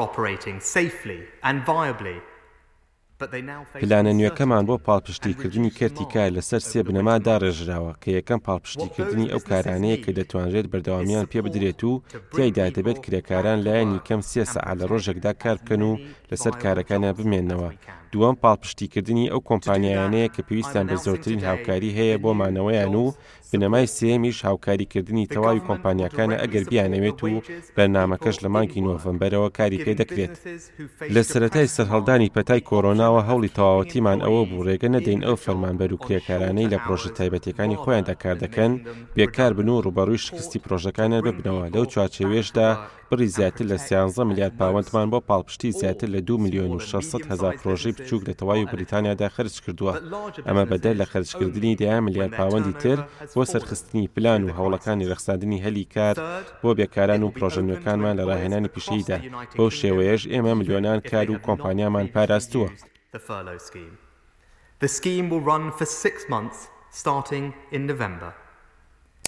operating safely and viably. پلانە نوێکەمان بۆ پاڵپشتیکردنی کەرتی کار لەسەر سێ بنەما داڕێژراوە کە یەکەم پاڵپشتیکردنی ئەو کارانەیە کە دەتوانرێت بەردەوامییان پێبدرێت و تیایدا دەبێت کرێکاران لایەنی کەم سێ سەعات لە ڕۆژێکدا کار بکەن و لەسەر کارەکانیان بمێننەوە، دووەم پاڵپشتیکردنی ئەو کۆمپانیایانەیە کە پێویستیان بە زۆرترین هاوکاری هەیە بۆ مانەوەیان و بنەمای سێیەمیش هاوکاریکردنی تەواوی کۆمپانیاکانە ئەگەر بیانەوێت و بەرنامەکەش لە مانگی نۆڤەمبەرەوە کاری پێدەکرێت. لە سەرەتای سەرهەڵدانی پەتای کۆرۆناوە هەوڵی تەواوەتیمان ئەوە بوو رێگە نەدەین ئەو فەرمانبەر و کرێکارانەی لە پرۆژە تایبەتیەکانی خۆیاندا کاردەکەن بێکار بن و رووبەڕووی شکستی پرۆژەکانیان ببنەوە لەو چوارچێوەیەشدا بڕی زیاتر لە سیانزە ملیار پاوەندمان بۆ پاڵپشتی زیاتر لە دوو ملیۆن و 600 هەزار پرۆژەی بچووک لە تەواوی بریتانیادا خەرج کردووە، ئەمە بەدەر لە خەرجکردنی دەیان ملیار پاوەندی تر بۆ سەرخستنی پلان و هەوڵەکانی رەخساندنی هەلی کار بۆ بێکاران و پرۆژە نوێکانمان لە راهێنانی پیشەییدا، بەو شێوەیەش ئێمە ملیۆنان کار و کۆمپانیامان پاراستووە. The scheme will run for six months starting in November.